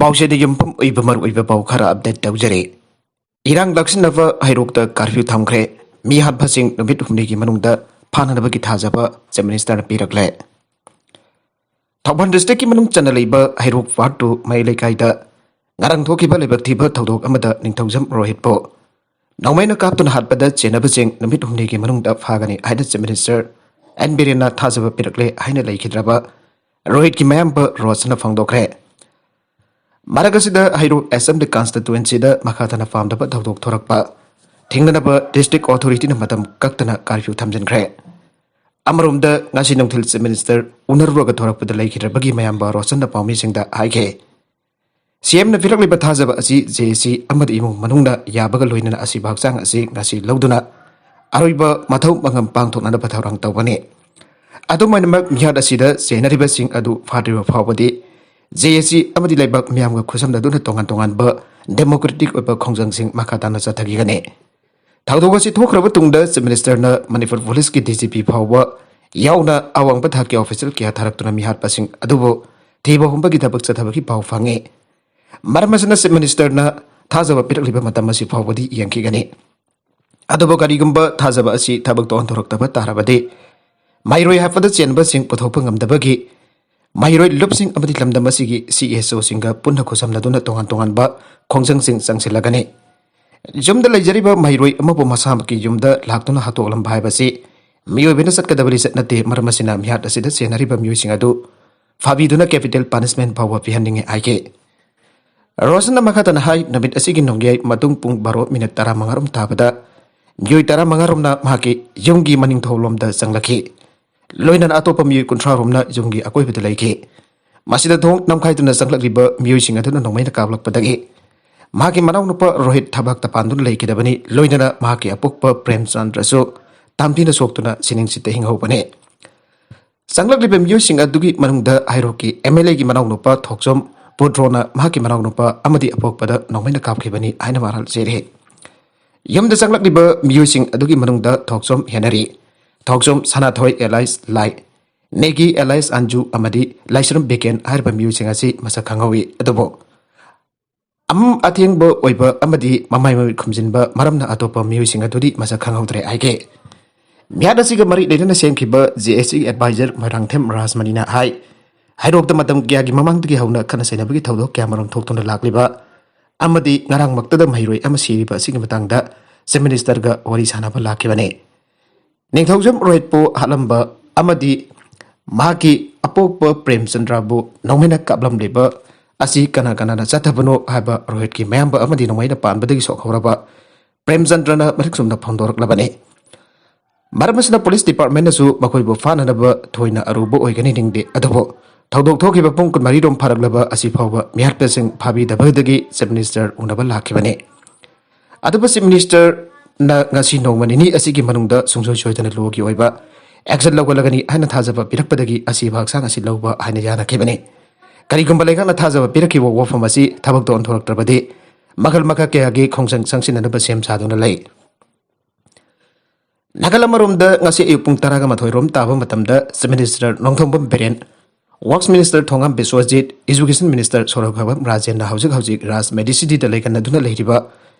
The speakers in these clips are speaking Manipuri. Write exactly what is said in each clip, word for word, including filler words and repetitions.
ꯄꯥꯎꯁꯦꯗ ꯌꯨꯝꯐꯝ ꯑꯣꯏꯕ ꯃꯔꯨꯑꯣꯏꯕ ꯄꯥꯎ ꯈꯔ ꯑꯞꯗꯦꯠ ꯇꯧꯖꯔꯤ꯫ ꯏꯔꯥꯡ ꯂꯥꯛꯁꯤꯟꯅꯕ ꯍꯩꯔꯣꯛꯇ ꯀꯥꯔꯐ꯭ꯌꯨ ꯊꯝꯈ꯭ꯔꯦ꯫ ꯃꯤꯍꯥꯠꯄꯁꯤꯡ ꯅꯨꯃꯤꯠ ꯍꯨꯝꯅꯤꯒꯤ ꯃꯅꯨꯡꯗ ꯐꯥꯅꯅꯕꯒꯤ ꯊꯥꯖꯕ ꯆꯤꯐ ꯃꯤꯅꯤꯁꯇꯔꯅ ꯄꯤꯔꯛꯂꯦ꯫ ꯊꯧꯕꯥꯜ ꯗꯤꯁꯇ꯭ꯔꯤꯛꯀꯤ ꯃꯅꯨꯡ ꯆꯟꯅ ꯂꯩꯕ ꯍꯩꯔꯣꯛ ꯋꯥꯔꯗ ꯇꯨ ꯃꯌꯥꯏ ꯂꯩꯀꯥꯏꯗ ꯉꯔꯥꯡ ꯊꯣꯛꯈꯤꯕ ꯂꯥꯏꯕꯛ ꯊꯤꯕ ꯊꯧꯗꯣꯛ ꯑꯃꯗ ꯅꯤꯡꯊꯧꯖꯝ ꯔꯣꯍꯤꯠꯄꯨ ꯅꯣꯡꯃꯩꯅ ꯀꯥꯞꯇꯨꯅ ꯍꯥꯠꯄꯗ ꯆꯦꯟꯅꯕꯁꯤꯡ ꯅꯨꯃꯤꯠ ꯍꯨꯝꯅꯤꯒꯤ ꯃꯅꯨꯡꯗ ꯐꯥꯒꯅꯤ ꯍꯥꯏꯅ ꯆꯤꯐ ꯃꯤꯅꯤꯁꯇꯔ ꯑꯦꯟ ꯕꯤꯔꯦꯟꯅ ꯊꯥꯖꯕ ꯄꯤꯔꯛꯂꯦ ꯍꯥꯏꯅ ꯂꯩꯈꯤꯗ꯭ꯔꯕ ꯔꯣꯍꯤꯠꯀꯤ ꯃꯌꯥꯝꯕ ꯔꯣꯁꯟꯅ ꯐꯣꯡꯗꯣꯛꯈ꯭ꯔꯦ꯫ ꯃꯔꯛ ꯑꯁꯤꯗ ꯍꯩꯔꯣꯛ ꯑꯦꯁꯦꯝꯕ꯭ꯂꯤ ꯀꯟꯁꯇꯤꯇꯨꯋꯦꯟꯁꯤꯗ ꯃꯈꯥ ꯇꯥꯅ ꯄꯥꯝꯗꯕ ꯊꯧꯗꯣꯛ ꯊꯣꯔꯛꯄ ꯊꯤꯡꯅꯅꯕ ꯗꯤꯁꯇ꯭ꯔꯤꯛ ꯑꯣꯊꯣꯔꯤꯇꯤꯅ ꯃꯇꯝ ꯀꯛꯇꯅ ꯀꯥꯔꯐ꯭ꯌꯨ ꯊꯝꯖꯤꯟꯈ꯭ꯔꯦ꯫ ꯑꯃꯔꯣꯝꯗ ꯉꯁꯤ ꯅꯨꯡꯊꯤꯜ ꯆꯤꯐ ꯃꯤꯅꯤꯁꯇꯔ ꯎꯅꯔꯨꯔꯒ ꯊꯣꯔꯛꯄꯗ ꯂꯩꯈꯤꯗ꯭ꯔꯕꯒꯤ ꯃꯌꯥꯝꯕ ꯔꯣꯁꯟꯅ ꯄꯥꯎꯃꯤꯁꯤꯡꯗ ꯍꯥꯏꯈꯤ꯫ ꯁꯤ ꯑꯦꯝꯅ ꯄꯤꯔꯛꯂꯤꯕ ꯊꯥꯖꯕ ꯑꯁꯤ ꯖꯦ ꯑꯦ ꯁꯤ ꯑꯃꯗꯤ ꯏꯃꯨꯡ ꯃꯅꯨꯡꯅ ꯌꯥꯕꯒ ꯂꯣꯏꯅꯅ ꯑꯁꯤꯕ ꯍꯛꯆꯥꯡ ꯑꯁꯤ ꯉꯁꯤ ꯂꯧꯗꯨꯅ ꯑꯔꯣꯏꯕ ꯃꯊꯧ ꯃꯉꯝ ꯄꯥꯡꯊꯣꯛꯅꯅꯕ ꯊꯧꯔꯥꯡ ꯇꯧꯒꯅꯤ꯫ ꯑꯗꯨꯃꯥꯏꯅꯃꯛ ꯃꯤꯍꯥꯠ ꯑꯁꯤꯗ ꯆꯦꯟꯅꯔꯤꯕꯁꯤꯡ ꯑꯗꯨ ꯐꯥꯗ꯭ꯔꯤꯕ ꯐꯥꯎꯕꯗꯤ ꯖꯦ ꯑꯦ ꯁꯤ ꯑꯃꯗꯤ ꯂꯩꯕꯥꯛ ꯃꯤꯌꯥꯝꯒ ꯈꯨꯠꯁꯝꯅꯗꯨꯅ ꯇꯣꯉꯥꯟ ꯇꯣꯉꯥꯟꯕ ꯗꯦꯃꯣꯀ꯭ꯔꯦꯇꯤꯛ ꯑꯣꯏꯕ ꯈꯣꯡꯖꯪꯁꯤꯡ ꯃꯈꯥ ꯇꯥꯅ ꯆꯠꯊꯈꯤꯒꯅꯤ꯫ ꯊꯧꯗꯣꯛ ꯑꯁꯤ ꯊꯣꯛꯈ꯭ꯔꯕ ꯇꯨꯡꯗ ꯆꯤꯐ ꯃꯤꯅꯤꯁꯇꯔꯅ ꯃꯅꯤꯄꯨꯔ ꯄꯨꯂꯤꯁꯀꯤ ꯗꯤ ꯖꯤ ꯄꯤ ꯐꯥꯎꯕ ꯌꯥꯎꯅ ꯑꯋꯥꯡꯕ ꯊꯥꯛꯀꯤ ꯑꯣꯐꯤꯁꯤꯌꯦꯜ ꯀꯌꯥ ꯊꯥꯔꯛꯇꯨꯅ ꯃꯤꯍꯥꯠꯄꯁꯤꯡ ꯑꯗꯨꯕꯨ ꯊꯤꯕ ꯍꯨꯝꯕꯒꯤ ꯊꯕꯛ ꯆꯠꯊꯕꯒꯤ ꯄꯥꯎ ꯐꯪꯉꯤ꯫ ꯃꯔꯝ ꯑꯁꯤꯅ ꯆꯤꯐ ꯃꯤꯅꯤꯁꯇꯔꯅ ꯊꯥꯖꯕ ꯄꯤꯔꯛꯂꯤꯕ ꯃꯇꯝ ꯑꯁꯤ ꯐꯥꯎꯕꯗꯤ ꯌꯦꯡꯈꯤꯒꯅꯤ꯫ ꯑꯗꯨꯕꯨ ꯀꯔꯤꯒꯨꯝꯕ ꯊꯥꯖꯕ ꯑꯁꯤ ꯊꯕꯛꯇ ꯑꯣꯟꯊꯣꯔꯛꯇꯕ ꯇꯥꯔꯕꯗꯤ ꯃꯍꯩꯔꯣꯏ ꯍꯥꯠꯄꯗ ꯆꯦꯟꯕꯁꯤꯡ ꯄꯨꯊꯣꯛꯄ ꯉꯝꯗꯕꯒꯤ ꯃꯍꯩꯔꯣꯏ ꯂꯨꯞꯁꯤꯡ ꯑꯃꯗꯤ ꯂꯝꯗꯝ ꯑꯁꯤꯒꯤ ꯁꯤ ꯑꯦꯁ ꯑꯣꯁꯤꯡꯒ ꯄꯨꯟꯅ ꯈꯨꯠꯁꯝꯅꯗꯨꯅ ꯇꯣꯉꯥꯟ ꯇꯣꯉꯥꯟꯕ ꯈꯣꯡꯖꯪꯁꯤꯡ ꯆꯪꯁꯤꯜꯂꯒꯅꯤ꯫ ꯌꯨꯝꯗ ꯂꯩꯖꯔꯤꯕ ꯃꯍꯩꯔꯣꯏ ꯑꯃꯕꯨ ꯃꯁꯥꯃꯛꯀꯤ ꯌꯨꯝꯗ ꯂꯥꯛꯇꯨꯅ ꯍꯥꯠꯇꯣꯛꯂꯝꯕ ꯍꯥꯏꯕꯁꯤ ꯃꯤꯑꯣꯏꯕꯅ ꯆꯠꯀꯗꯕ ꯂꯤꯆꯠ ꯅꯠꯇꯦ꯫ ꯃꯔꯝ ꯑꯁꯤꯅ ꯃꯤꯍꯥꯠ ꯑꯁꯤꯗ ꯆꯦꯟꯅꯔꯤꯕ ꯃꯤꯑꯣꯏꯁꯤꯡ ꯑꯗꯨ ꯐꯥꯕꯤꯗꯨꯅ ꯀꯦꯄꯤꯇꯦꯜ ꯄꯥꯅꯤꯁꯃꯦꯟ ꯐꯥꯎꯕ ꯄꯤꯍꯟꯅꯤꯡꯏ ꯍꯥꯏꯈꯤ꯫ ꯔꯣꯁꯟꯅ ꯃꯈꯥ ꯇꯥꯅ ꯍꯥꯏ, ꯅꯨꯃꯤꯠ ꯑꯁꯤꯒꯤ ꯅꯣꯡꯌꯥꯏ ꯃꯇꯨꯡ ꯄꯨꯡ ꯕꯥꯔꯣ ꯃꯤꯅꯠ ꯇꯔꯥꯃꯉꯥ ꯔꯣꯝ ꯇꯥꯕꯗ ꯃꯤꯑꯣꯏ ꯇꯔꯥꯃꯉꯥ ꯔꯣꯝꯅ ꯃꯍꯥꯛꯀꯤ ꯌꯨꯝꯒꯤ ꯃꯅꯤꯡ ꯊꯣꯡꯂꯣꯝꯗ ꯆꯪꯂꯛꯈꯤ꯫ ꯂꯣꯏꯅꯅ ꯑꯇꯣꯞꯄ ꯃꯤꯑꯣꯏ ꯀꯨꯟꯊ꯭ꯔꯥ ꯔꯣꯝꯅ ꯌꯨꯝꯒꯤ ꯑꯀꯣꯏꯕꯗ ꯂꯩꯈꯤ꯫ ꯃꯁꯤꯗ ꯊꯣꯡ ꯅꯝꯈꯥꯏꯗꯨꯅ ꯆꯪꯂꯛꯂꯤꯕ ꯃꯤꯑꯣꯏꯁꯤꯡ ꯑꯗꯨꯅ ꯅꯣꯡꯃꯩꯅ ꯀꯥꯞꯂꯛꯄꯗꯒꯤ ꯃꯍꯥꯛꯀꯤ ꯃꯅꯥꯎꯅꯨꯄꯥ ꯔꯣꯍꯤꯠ ꯊꯕꯥꯛꯇ ꯄꯥꯟꯗꯨꯅ ꯂꯩꯈꯤꯗꯕꯅꯤ꯫ ꯂꯣꯏꯅꯅ ꯃꯍꯥꯛꯀꯤ ꯑꯄꯣꯛꯄ ꯄ꯭ꯔꯦꯝꯆꯟꯗ꯭ꯔꯁꯨ ꯇꯥꯝꯊꯤꯅ ꯁꯣꯛꯇꯨꯅ ꯁꯤꯅꯤꯡꯁꯤꯠꯇ ꯍꯤꯡꯍꯧꯕꯅꯤ꯫ ꯆꯪꯂꯛꯂꯤꯕ ꯃꯤꯑꯣꯏꯁꯤꯡ ꯑꯗꯨꯒꯤ ꯃꯅꯨꯡꯗ ꯍꯩꯔꯣꯛꯀꯤ ꯑꯦꯝ ꯑꯦꯜ ꯑꯦꯒꯤ ꯃꯅꯥꯎꯅꯨꯄꯥ ꯊꯣꯛꯆꯣꯝ ꯄꯨꯗ꯭ꯔꯣꯅ ꯃꯍꯥꯛꯀꯤ ꯃꯅꯥꯎꯅꯨꯄꯥ ꯑꯃꯗꯤ ꯑꯄꯣꯛꯄꯗ ꯅꯣꯡꯃꯩꯅ ꯀꯥꯞꯈꯤꯕꯅꯤ ꯍꯥꯏꯅ ꯃꯔꯥꯜ ꯆꯦꯔꯦ꯫ ꯌꯨꯝꯗ ꯆꯪꯂꯛꯂꯤꯕ ꯃꯤꯑꯣꯏꯁꯤꯡ ꯑꯗꯨꯒꯤ ꯃꯅꯨꯡꯗ ꯊꯣꯛꯆꯣꯝ ꯍꯦꯅꯔꯤ, ꯊꯣꯛꯆꯣꯝ ꯁꯅꯥꯊꯣꯏ ꯑꯦꯂꯥꯏꯁ ꯂꯥꯏ, ꯅꯦꯒꯤ ꯑꯦꯂꯥꯏꯁ ꯑꯟꯖꯨ ꯑꯃꯗꯤ ꯂꯥꯏꯁ꯭ꯔꯝ ꯕꯤꯀꯦꯟ ꯍꯥꯏꯔꯤꯕ ꯃꯤꯑꯣꯏꯁꯤꯡ ꯑꯁꯤ ꯃꯁꯛ ꯈꯪꯍꯧꯏ꯫ ꯑꯗꯨꯕꯨ ꯑꯝ ꯑꯊꯦꯡꯕ ꯑꯣꯏꯕ ꯑꯃꯗꯤ ꯃꯃꯥꯏ ꯃꯃꯤꯠ ꯈꯨꯝꯖꯤꯟꯕ ꯃꯔꯝꯅ ꯑꯇꯣꯞꯄ ꯃꯤꯑꯣꯏꯁꯤꯡ ꯑꯗꯨꯗꯤ ꯃꯁꯛ ꯈꯪꯍꯧꯗ꯭ꯔꯦ ꯍꯥꯏꯒꯦ꯫ ꯃꯤꯍꯥꯠ ꯑꯁꯤꯒ ꯃꯔꯤ ꯂꯩꯅꯅ ꯁꯦꯝꯈꯤꯕ J S C adviser Moirangthem ꯔꯥꯖꯃꯅꯤꯅ ꯍꯥꯏ, ꯍꯩꯔꯣꯛꯇ ꯃꯇꯝ ꯀꯌꯥꯒꯤ ꯃꯃꯥꯡꯗꯒꯤ ꯍꯧꯅ ꯈꯠꯅ ꯆꯩꯅꯕꯒꯤ ꯊꯧꯗꯣꯛ ꯀꯌꯥꯃꯔꯨꯝ ꯊꯣꯛꯇꯨꯅ ꯂꯥꯛꯂꯤꯕ ꯑꯃꯗꯤ ꯉꯔꯥꯡꯃꯛꯇꯗ ꯃꯍꯩꯔꯣꯏ ꯑꯃ ꯁꯤꯔꯤꯕ ꯑꯁꯤꯒꯤ ꯃꯇꯥꯡꯗ ꯆꯤꯐ ꯃꯤꯅꯤꯁꯇꯔꯒ ꯋꯥꯔꯤ ꯁꯥꯟꯅꯕ ꯂꯥꯛꯈꯤꯕꯅꯤ꯫ ꯅꯤꯡꯊꯧꯖꯝ ꯔꯣꯍꯤꯠꯄꯨ ꯍꯥꯠꯂꯝꯕ ꯑꯃꯗꯤ ꯃꯍꯥꯛꯀꯤ ꯑꯄꯣꯛꯄ ꯄ꯭ꯔꯦꯝꯆꯟꯗ꯭ꯔꯕꯨ ꯅꯣꯡꯃꯩꯅ ꯀꯥꯞꯂꯝꯂꯤꯕ ꯑꯁꯤ ꯀꯅꯥ ꯀꯅꯥꯅ ꯆꯠꯊꯕꯅꯣ ꯍꯥꯏꯕ ꯔꯣꯍꯤꯠꯀꯤ ꯃꯌꯥꯝꯕ ꯑꯃꯗꯤ ꯅꯣꯡꯃꯩꯅ ꯄꯥꯟꯕꯗꯒꯤ ꯁꯣꯛꯍꯧꯔꯕ ꯄ꯭ꯔꯦꯝꯆꯟꯗ꯭ꯔꯅ ꯃꯔꯤꯛ ꯆꯨꯝꯅ ꯐꯣꯡꯗꯣꯔꯛꯂꯕꯅꯤ꯫ ꯃꯔꯝ ꯑꯁꯤꯅ ꯄꯨꯂꯤꯁ ꯗꯤꯄꯥꯔꯠꯃꯦꯟꯅꯁꯨ ꯃꯈꯣꯏꯕꯨ ꯐꯥꯅꯅꯕ ꯊꯣꯏꯅ ꯑꯔꯨꯕ ꯑꯣꯏꯒꯅꯤ ꯅꯤꯡꯗꯦ꯫ ꯑꯗꯨꯕꯨ ꯊꯧꯗꯣꯛ ꯊꯣꯛꯈꯤꯕ ꯄꯨꯡ ꯀꯨꯟꯃꯔꯤ ꯔꯣꯝ ꯐꯥꯔꯛꯂꯕ ꯑꯁꯤ ꯐꯥꯎꯕ ꯃꯤꯍꯥꯠꯄꯁꯤꯡ ꯐꯥꯕꯤꯗꯕꯗꯒꯤ ꯆꯤꯐ ꯃꯤꯅꯤꯁꯇꯔ ꯎꯅꯕ ꯂꯥꯛꯈꯤꯕꯅꯤ꯫ ꯑꯗꯨꯕꯨ ꯆꯤꯐ ꯃꯤꯅꯤꯁꯇꯔꯅ ꯉꯁꯤ ꯅꯣꯡꯃ ꯅꯤꯅꯤ ꯑꯁꯤꯒꯤ ꯃꯅꯨꯡꯗ ꯁꯨꯡꯁꯣꯏ ꯁꯣꯏꯗꯅ ꯂꯣꯒꯤ ꯑꯣꯏꯕ ꯑꯦꯛꯁꯟ ꯂꯧꯈꯠꯂꯒꯅꯤ ꯍꯥꯏꯅ ꯊꯥꯖꯕ ꯄꯤꯔꯛꯄꯗꯒꯤ ꯑꯁꯤꯕ ꯍꯛꯆꯥꯡ ꯑꯁꯤ ꯂꯧꯕ ꯍꯥꯏꯅ ꯌꯥꯅꯈꯤꯕꯅꯤ꯫ ꯀꯔꯤꯒꯨꯝꯕ ꯂꯩꯉꯥꯛꯅ ꯊꯥꯖꯕ ꯄꯤꯔꯛꯈꯤꯕ ꯋꯥꯐꯝ ꯑꯁꯤ ꯊꯕꯛꯇ ꯑꯣꯟꯊꯣꯔꯛꯇ꯭ꯔꯕꯗꯤ ꯃꯈꯜ ꯃꯈꯥ ꯀꯌꯥꯒꯤ ꯈꯣꯡꯖꯪ ꯆꯪꯁꯤꯟꯅꯅꯕ ꯁꯦꯝ ꯁꯥꯗꯨꯅ ꯂꯩ꯫ ꯅꯥꯀꯜ ꯑꯃꯔꯣꯝꯗ ꯉꯁꯤ ꯑꯌꯨꯛ ꯄꯨꯡ ꯇꯔꯥꯒ ꯃꯥꯊꯣꯏ ꯔꯣꯝ ꯇꯥꯕ ꯃꯇꯝꯗ chief minister Nongthombam Biren, works minister Thongam Biswajit, education minister Sorokhaibam ꯔꯥꯖꯦꯟꯅ ꯍꯧꯖꯤꯛ ꯍꯧꯖꯤꯛ ꯔꯥꯖ ꯃꯦꯗꯤꯁꯤꯇꯤꯗ ꯂꯩꯀꯟꯅꯗꯨꯅ ꯂꯩꯔꯤꯕ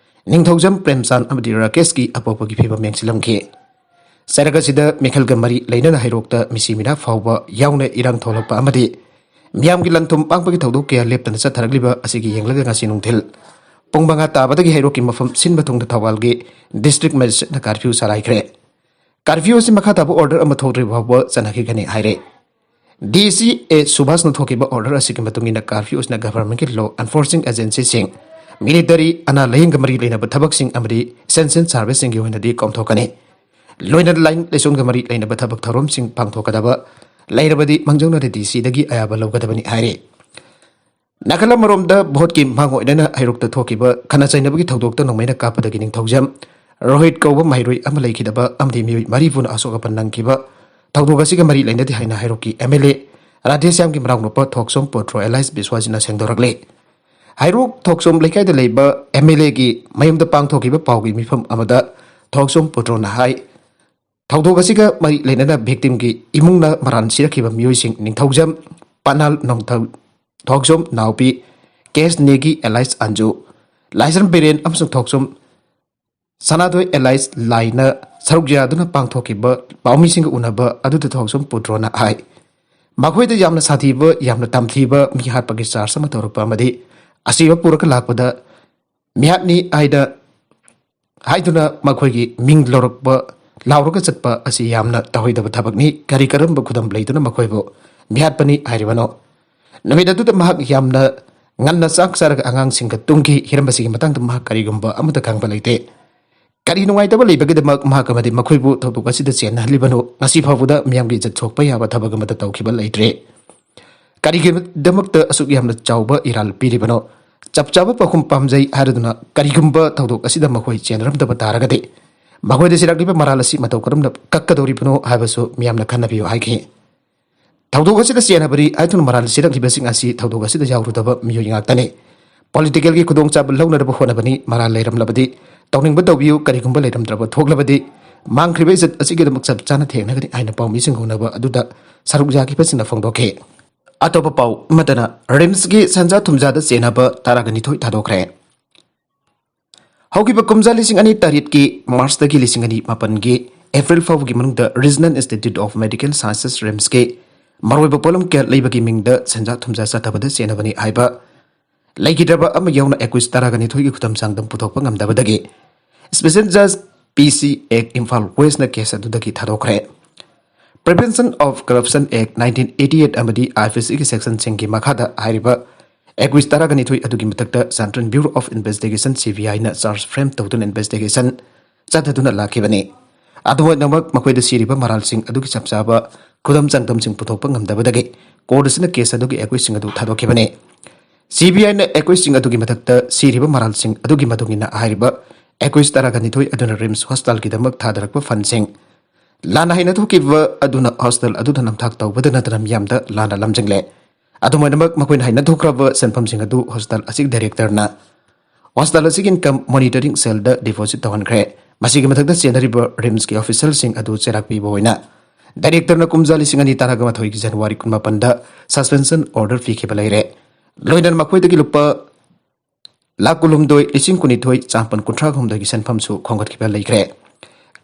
ꯅꯤꯡꯊꯧꯖꯝ ꯄ꯭ꯔꯦꯝꯆꯥꯟ ꯑꯃꯗꯤ ꯔꯥꯀꯦꯁꯀꯤ ꯑꯄꯣꯛꯄꯒꯤ ꯐꯤꯕꯝ ꯌꯦꯡꯁꯤꯜꯂꯝꯈꯤ꯫ ꯆꯩꯔꯛ ꯑꯁꯤꯗ ꯃꯤꯈꯜꯒ ꯃꯔꯤ ꯂꯩꯅꯅ ꯍꯩꯔꯣꯛꯇ ꯃꯤꯁꯤ ꯃꯤꯅꯥ ꯐꯥꯎꯕ ꯌꯥꯎꯅ ꯏꯔꯥꯡ ꯊꯣꯛꯂꯛꯄ ꯑꯃꯗꯤ ꯃꯤꯌꯥꯝꯒꯤ ꯂꯟ ꯊꯨꯝ ꯄꯥꯡꯕꯒꯤ ꯊꯧꯗꯣꯛ ꯀꯌꯥ ꯂꯦꯞꯇꯅ ꯆꯠꯊꯔꯛꯂꯤꯕ ꯑꯁꯤꯒꯤ ꯌꯦꯡꯂꯒ ꯉꯁꯤ ꯅꯨꯡꯊꯤꯜ ꯄꯨꯡ ꯃꯉꯥ ꯇꯥꯕꯗꯒꯤ ꯍꯩꯔꯣꯛꯀꯤ ꯃꯐꯝ ꯁꯤꯟꯕ ꯊꯨꯡꯅ ꯊꯧꯕꯥꯜꯒꯤ ꯗꯤꯁꯇ꯭ꯔꯤꯛ ꯃꯦꯖꯤꯁꯇ꯭ꯔꯦꯠꯅ ꯀꯥꯔꯐ꯭ꯌꯨ ꯆꯂꯥꯏꯈ꯭ꯔꯦ꯫ ꯀꯥꯔꯐ꯭ꯌꯨ ꯑꯁꯤ ꯃꯈꯥ ꯇꯥꯕ ꯑꯣꯔꯗꯔ ꯑꯃ ꯊꯣꯛꯇ꯭ꯔꯤꯕ ꯐꯥꯎꯕ ꯆꯠꯅꯈꯤꯒꯅꯤ ꯍꯥꯏꯔꯦ꯫ ꯗꯤ ꯁꯤ ꯑꯦ ꯁꯨꯚꯥꯁꯅ ꯊꯣꯛꯈꯤꯕ ꯑꯣꯔꯗꯔ ꯑꯁꯤꯒꯤ ꯃꯇꯨꯡ ꯏꯟꯅ ꯀꯥꯔꯐ꯭ꯌꯨ ꯑꯁꯤꯅ ꯒꯚꯔꯟꯃꯦꯟꯠꯀꯤ ꯂꯣ ꯑꯦꯟꯐꯣꯔꯁꯤꯡ ꯑꯦꯖꯦꯟꯁꯤꯁꯤꯡ, ꯃꯤꯂꯤꯇꯔꯤ, ꯑꯅꯥ ꯂꯥꯌꯦꯡꯒ ꯃꯔꯤ ꯂꯩꯅꯕ ꯊꯕꯛꯁꯤꯡ ꯑꯃꯗꯤ ꯁꯦꯟꯁꯁꯁ ꯁꯥꯔꯚꯤꯁꯁꯤꯡꯒꯤ ꯑꯣꯏꯅꯗꯤ ꯀꯣꯝꯊꯣꯛꯀꯅꯤ꯫ ꯂꯣꯏꯅꯅ ꯂꯥꯏꯅꯤꯡ ꯂꯥꯏꯁꯣꯟꯒ ꯃꯔꯤ ꯂꯩꯅꯕ ꯊꯕꯛ ꯊꯧꯔꯝꯁꯤꯡ ꯄꯥꯡꯊꯣꯛꯀꯗꯕ ꯂꯩꯔꯕꯗꯤ ꯃꯥꯡꯖꯧꯅꯅ ꯗꯤ ꯁꯤꯗꯒꯤ ꯑꯌꯥꯕ ꯂꯧꯒꯗꯕꯅꯤ ꯍꯥꯏꯔꯤ꯫ ꯅꯥꯀꯜ ꯑꯃꯔꯣꯝꯗ ꯚꯣꯠꯀꯤ ꯃꯥꯡꯑꯣꯏꯅꯅ ꯍꯩꯔꯣꯛꯇ ꯊꯣꯛꯈꯤꯕ ꯈꯠꯅ ꯆꯩꯅꯕꯒꯤ ꯊꯧꯗꯣꯛꯇ ꯅꯣꯡꯃꯩꯅ ꯀꯥꯞꯄꯗꯒꯤ ꯅꯤꯡꯊꯧꯖꯝ ꯔꯣꯍꯤꯠ ꯀꯧꯕ ꯃꯍꯩꯔꯣꯏ ꯑꯃ ꯂꯩꯈꯤꯗꯕ ꯑꯃꯗꯤ ꯃꯤꯑꯣꯏ ꯃꯔꯤꯐꯨꯅ ꯑꯁꯣꯛ ꯑꯄꯟ ꯅꯪꯈꯤꯕ ꯊꯧꯗꯣꯛ ꯑꯁꯤꯒ ꯃꯔꯤ ꯂꯩꯅꯗꯦ ꯍꯥꯏꯅ ꯍꯩꯔꯣꯛꯀꯤ ꯑꯦꯝ ꯑꯦꯜ ꯑꯦ ꯔꯥꯙꯦꯁ꯭ꯌꯥꯝꯒꯤ ꯃꯅꯥꯎꯅꯨꯄꯥ ꯊꯣꯛꯆꯣꯝ ꯄꯣꯇ꯭ꯔꯣ ꯑꯦꯂꯥꯏꯁ ꯕꯤꯁ꯭ꯋꯥꯖꯤꯠꯅ ꯁꯦꯡꯗꯣꯔꯛꯂꯦ꯫ ꯍꯩꯔꯣꯛ ꯊꯣꯛꯆꯣꯝ ꯂꯩꯀꯥꯏꯗ ꯂꯩꯕ ꯑꯦꯝ ꯑꯦꯜ ꯑꯦꯒꯤ ꯃꯌꯨꯝꯗ ꯄꯥꯡꯊꯣꯛꯈꯤꯕ ꯄꯥꯎꯒꯤ ꯃꯤꯐꯝ ꯑꯃꯗ ꯊꯣꯛꯆꯣꯝ ꯄꯣꯇ꯭ꯔꯣꯅ ꯍꯥꯏ, ꯊꯧꯗꯣꯛ ꯑꯁꯤꯒ ꯃꯔꯤ ꯂꯩꯅꯅ ꯚꯤꯛꯇꯤꯝꯒꯤ ꯏꯃꯨꯡꯅ ꯃꯔꯥꯜ ꯁꯤꯔꯛꯈꯤꯕ ꯃꯤꯑꯣꯏꯁꯤꯡ ꯅꯤꯡꯊꯧꯖꯝ, ꯄꯥꯅꯥꯜ ꯅꯣꯡꯊꯧ, ꯊꯣꯛꯆꯣꯝ ꯅꯥꯎꯄꯤ, ꯀꯦꯁ ꯅꯦꯒꯤ ꯑꯦꯂꯥꯏꯁ ꯑꯟꯖꯨ, ꯂꯥꯏꯁ꯭ꯔꯝ ꯕꯤꯔꯦꯟ ꯑꯃꯁꯨꯡ ꯊꯣꯛꯆꯨꯝ ꯁꯅꯥꯗꯣꯏ ꯑꯦꯂꯥꯏꯁ ꯂꯥꯏꯅ ꯁꯔꯨꯛ ꯌꯥꯗꯨꯅ ꯄꯥꯡꯊꯣꯛꯈꯤꯕ ꯄꯥꯎꯃꯤꯁꯤꯡꯒ ꯎꯅꯕ ꯑꯗꯨꯗ ꯊꯣꯛꯆꯨꯝ ꯄꯨꯗ꯭ꯔꯣꯅ ꯍꯥꯏ꯫ ꯃꯈꯣꯏꯗ ꯌꯥꯝꯅ ꯁꯥꯊꯤꯕ, ꯌꯥꯝꯅ ꯇꯝꯊꯤꯕ ꯃꯤꯍꯥꯠꯄꯒꯤ ꯆꯥꯔꯖ ꯑꯃ ꯇꯧꯔꯛꯄ ꯑꯃꯗꯤ ꯑꯁꯤꯕ ꯄꯨꯔꯒ ꯂꯥꯛꯄꯗ ꯃꯤꯍꯥꯠꯅꯤ ꯍꯥꯏꯅ ꯍꯥꯏꯗꯨꯅ ꯃꯈꯣꯏꯒꯤ ꯃꯤꯡ ꯂꯧꯔꯛꯄ, ꯂꯥꯎꯔꯒ ꯆꯠꯄ ꯑꯁꯤ ꯌꯥꯝꯅ ꯇꯧꯍꯩꯗꯕ ꯊꯕꯛꯅꯤ꯫ ꯀꯔꯤ ꯀꯔꯝꯕ ꯈꯨꯗꯝ ꯂꯩꯗꯨꯅ ꯃꯈꯣꯏꯕꯨ ꯃꯤꯍꯥꯠꯄꯅꯤ ꯍꯥꯏꯔꯤꯕꯅꯣ? ꯅꯨꯃꯤꯠ ꯑꯗꯨꯗ ꯃꯍꯥꯛ ꯌꯥꯝꯅ ꯉꯟꯅ ꯆꯥꯛ ꯆꯥꯔꯒ ꯑꯉꯥꯡꯁꯤꯡꯒ ꯇꯨꯝꯈꯤ꯫ ꯍꯤꯔꯝ ꯑꯁꯤꯒꯤ ꯃꯇꯥꯡꯗ ꯃꯍꯥꯛ ꯀꯔꯤꯒꯨꯝꯕ ꯑꯃꯠꯇ ꯈꯪꯕ ꯂꯩꯇꯦ꯫ ꯀꯔꯤ ꯅꯨꯡꯉꯥꯏꯇꯕ ꯂꯩꯕꯒꯤꯗꯃꯛ ꯃꯍꯥꯛ ꯑꯃꯗꯤ ꯃꯈꯣꯏꯕꯨ ꯊꯧꯗꯣꯛ ꯑꯁꯤꯗ ꯆꯦꯟꯅꯍꯜꯂꯤꯕꯅꯣ? ꯉꯁꯤ ꯐꯥꯎꯕꯗ ꯃꯤꯌꯥꯝꯒꯤ ꯏꯖꯠ ꯁꯣꯛꯄ ꯌꯥꯕ ꯊꯕꯛ ꯑꯃꯠꯇ ꯇꯧꯈꯤꯕ ꯂꯩꯇ꯭ꯔꯦ꯫ ꯀꯔꯤꯒꯤꯗꯃꯛꯇ ꯑꯁꯨꯛ ꯌꯥꯝꯅ ꯆꯥꯎꯕ ꯏꯔꯥꯜ ꯄꯤꯔꯤꯕꯅꯣ? ꯆꯞ ꯆꯥꯕ ꯄꯥꯎꯈꯨꯝ ꯄꯥꯝꯖꯩ ꯍꯥꯏꯔꯗꯨꯅ ꯀꯔꯤꯒꯨꯝꯕ ꯊꯧꯗꯣꯛ ꯑꯁꯤꯗ ꯃꯈꯣꯏ ꯆꯦꯟꯅꯔꯝꯗꯕ ꯇꯥꯔꯒꯗꯤ ꯃꯈꯣꯏꯗ ꯁꯤꯔꯛꯂꯤꯕ ꯃꯔꯥꯜ ꯑꯁꯤ ꯃꯇꯧ ꯀꯔꯝꯅ ꯀꯛꯀꯗꯧꯔꯤꯕꯅꯣ ꯍꯥꯏꯕꯁꯨ ꯃꯤꯌꯥꯝꯅ ꯈꯟꯅꯕꯤꯌꯨ ꯍꯥꯏꯈꯤ꯫ ꯊꯧꯗꯣꯛ ꯑꯁꯤꯗ ꯆꯦꯟꯅꯕꯅꯤ ꯍꯥꯏꯗꯨꯅ ꯃꯔꯥꯜ ꯁꯤꯔꯛꯂꯤꯕꯁꯤꯡ ꯑꯁꯤ ꯊꯧꯗꯣꯛ ꯑꯁꯤꯗ ꯌꯥꯎꯔꯨꯗꯕ ꯃꯤꯑꯣꯏ ꯉꯥꯛꯇꯅꯤ꯫ ꯄꯣꯂꯤꯇꯤꯀꯦꯜꯒꯤ ꯈꯨꯗꯣꯡꯆꯥꯕ ꯂꯧꯅꯅꯕ ꯍꯣꯠꯅꯕꯅꯤ꯫ ꯃꯔꯥꯜ ꯂꯩꯔꯝꯂꯕꯗꯤ ꯇꯧꯅꯤꯡꯕ ꯇꯧꯕꯤꯌꯨ, ꯀꯔꯤꯒꯨꯝꯕ ꯂꯩꯔꯝꯗ꯭ꯔꯕ ꯊꯣꯛꯂꯕꯗꯤ ꯃꯥꯡꯈ꯭ꯔꯤꯕ ꯏꯖꯠ ꯑꯁꯤꯒꯤꯗꯃꯛ ꯆꯞ ꯆꯥꯅ ꯊꯦꯡꯅꯒꯅꯤ ꯍꯥꯏꯅ ꯄꯥꯎꯃꯤꯁꯤꯡ ꯍꯧꯅꯕ ꯑꯗꯨꯗ ꯁꯔꯨꯛ ꯌꯥꯈꯤꯕꯁꯤꯡꯅ ꯐꯣꯡꯗꯣꯛꯈꯤ꯫ ꯑꯇꯣꯞꯄ ꯄꯥꯎ ꯑꯃꯗꯅ ꯔꯤꯝꯁꯀꯤ ꯁꯦꯟꯖꯥ ꯊꯨꯝꯖꯥꯗ ꯆꯦꯟꯅꯕ ꯇꯔꯥꯒ ꯅꯤꯊꯣꯏ ꯊꯥꯗꯣꯛꯈ꯭ꯔꯦ꯫ ꯍꯧꯈꯤꯕ ꯀꯨꯝꯖꯥ ꯂꯤꯁꯤꯡ ꯑꯅꯤ ꯇꯔꯦꯠꯀꯤ ꯃꯥꯔꯆꯇꯒꯤ ꯂꯤꯁꯤꯡ ꯑꯅꯤ ꯃꯥꯄꯟꯒꯤ ꯑꯦꯄ꯭ꯔꯤꯜ ꯐꯥꯎꯕꯒꯤ ꯃꯅꯨꯡꯗ Regional Institute of Medical Sciences, ꯔꯤꯝꯁꯀꯤ ꯃꯔꯨꯑꯣꯏꯕ ꯄꯣꯠꯂꯝ ꯀꯌꯥ ꯂꯩꯕꯒꯤ ꯃꯤꯡꯗ ꯁꯦꯟꯖꯥ ꯊꯨꯝꯖꯥ ꯆꯠꯊꯕꯗ ꯆꯦꯟꯅꯕꯅꯤ ꯍꯥꯏꯕ ꯂꯩꯈꯤꯗ꯭ꯔꯕ ꯑꯃ ꯌꯥꯎꯅ ꯑꯦꯀ꯭ꯌꯨꯁ ꯇꯔꯥꯒ ꯅꯤꯊꯣꯏꯒꯤ ꯈꯨꯗꯝ ꯆꯥꯡꯗꯝ ꯄꯨꯊꯣꯛꯄ ꯉꯝꯗꯕꯗꯒꯤ Special Judge P C Act Imphal ꯋꯦꯁꯅ ꯀꯦꯁ ꯑꯗꯨꯗꯒꯤ ꯊꯥꯗꯣꯛꯈ꯭ꯔꯦ꯫ Prevention of Corruption Act nineteen eighty eight ꯑꯃꯗꯤ I P Cꯒꯤ ꯁꯦꯛꯁꯟꯁꯤꯡꯒꯤ ꯃꯈꯥꯗ ꯍꯥꯏꯔꯤꯕ ꯑꯦꯀ꯭ꯌꯨꯁ ꯇꯔꯥꯒ ꯅꯤꯊꯣꯏ ꯑꯗꯨꯒꯤ ꯃꯊꯛꯇ Central Bureau of Investigation, C B Iꯅ ꯆꯥꯔꯖ ꯐ꯭ꯔꯦꯝ ꯇꯧꯗꯨꯅ ꯏꯟꯚꯦꯁꯇꯤꯒꯦꯁꯟ ꯆꯠꯊꯗꯨꯅ ꯂꯥꯛꯈꯤꯕꯅꯤ꯫ ꯑꯗꯨꯝ ꯑꯣꯏꯅꯃꯛ, ꯃꯈꯣꯏꯗ ꯁꯤꯔꯤꯕ ꯃꯔꯥꯜꯁꯤꯡ ꯑꯗꯨꯒꯤ ꯆꯞ ꯆꯥꯕ ꯈꯨꯗꯝ ꯆꯥꯡꯗꯝꯁꯤꯡ ꯄꯨꯊꯣꯛꯄ ꯉꯝꯗꯕꯗꯒꯤ ꯀꯣꯔꯠ ꯑꯁꯤꯅ ꯀꯦꯁ ꯑꯗꯨꯒꯤ ꯑꯦꯀ꯭ꯌꯨꯁꯁꯤꯡ ꯑꯗꯨ ꯊꯥꯗꯣꯛꯈꯤꯕꯅꯤ꯫ C B Iꯅ ꯑꯦꯀ꯭ꯌꯨꯁꯁꯤꯡ ꯑꯗꯨꯒꯤ ꯃꯊꯛꯇ ꯁꯤꯔꯤꯕ ꯃꯔꯥꯜꯁꯤꯡ ꯑꯗꯨꯒꯤ ꯃꯇꯨꯡ ꯏꯟꯅ ꯍꯥꯏꯔꯤꯕ ꯑꯦꯀ꯭ꯌꯨꯁ ꯇꯔꯥꯒ ꯅꯤꯊꯣꯏ ꯑꯗꯨꯅ ꯔꯤꯝꯁ ꯍꯣꯁꯄꯤꯇꯥꯜꯒꯤꯗꯃꯛ ꯊꯥꯗꯔꯛꯄ ꯐꯟꯁꯤꯡ ꯂꯥꯟꯅ ꯍꯩꯅ ꯊꯣꯛꯈꯤꯕ ꯑꯗꯨꯅ ꯍꯣꯁꯄꯤꯇꯥꯜ ꯑꯗꯨꯗ ꯅꯝꯊꯥꯛ ꯇꯧꯕꯗ ꯅꯠꯇꯅ ꯃꯤꯌꯥꯝꯗ ꯂꯥꯟꯅ ꯂꯝꯖꯤꯡꯂꯦ꯫ ꯑꯗꯨꯝ ꯑꯣꯏꯅꯃꯛ, ꯃꯈꯣꯏꯅ ꯍꯩꯅ ꯊꯣꯛꯈ꯭ꯔꯕ ꯁꯦꯟꯐꯝꯁꯤꯡ ꯑꯗꯨ ꯍꯣꯁꯄꯤꯇꯥꯜ ꯑꯁꯤꯒꯤ ꯗꯥꯏꯔꯦꯛꯇꯔꯅ ꯍꯣꯁꯄꯤꯇꯥꯜ ꯑꯁꯤꯒꯤ income monitoring cellꯗ deposit ꯇꯧꯍꯟꯈ꯭ꯔꯦ꯫ ꯃꯁꯤꯒꯤ ꯃꯊꯛꯇ ꯆꯦꯟꯅꯔꯤꯕ ꯔꯤꯝꯁꯀꯤ ꯑꯣꯐꯤꯁꯤꯌꯦꯜꯁꯤꯡ ꯑꯗꯨ ꯆꯩꯔꯥꯛ ꯄꯤꯕ ꯑꯣꯏꯅ ꯗꯥꯏꯔꯦꯛꯇꯔꯅ ꯀꯨꯝꯖꯥ ꯂꯤꯁꯤꯡ ꯑꯅꯤ ꯇꯔꯥꯃꯥꯊꯣꯏꯒꯤ ꯖꯅꯋꯥꯔꯤ ꯀꯨꯟꯃꯥꯄꯟꯗ suspension order ꯄꯤꯈꯤꯕ ꯂꯩꯔꯦ꯫ ꯂꯣꯏꯅꯅ ꯃꯈꯣꯏꯗꯒꯤ ꯂꯨꯄꯥ ꯂꯥꯈ ꯀꯨꯟꯍꯨꯝꯗꯣꯏ ꯂꯤꯁꯤꯡ ꯀꯨꯟꯅꯤꯊꯣꯏ ꯆꯥꯃꯥꯄꯟ ꯀꯨꯟꯊ꯭ꯔꯥ ꯍꯨꯝꯗꯣꯏꯒꯤ ꯁꯦꯟꯐꯝꯁꯨ ꯈꯣꯝꯒꯠꯈꯤꯕ ꯂꯩꯈ꯭ꯔꯦ꯫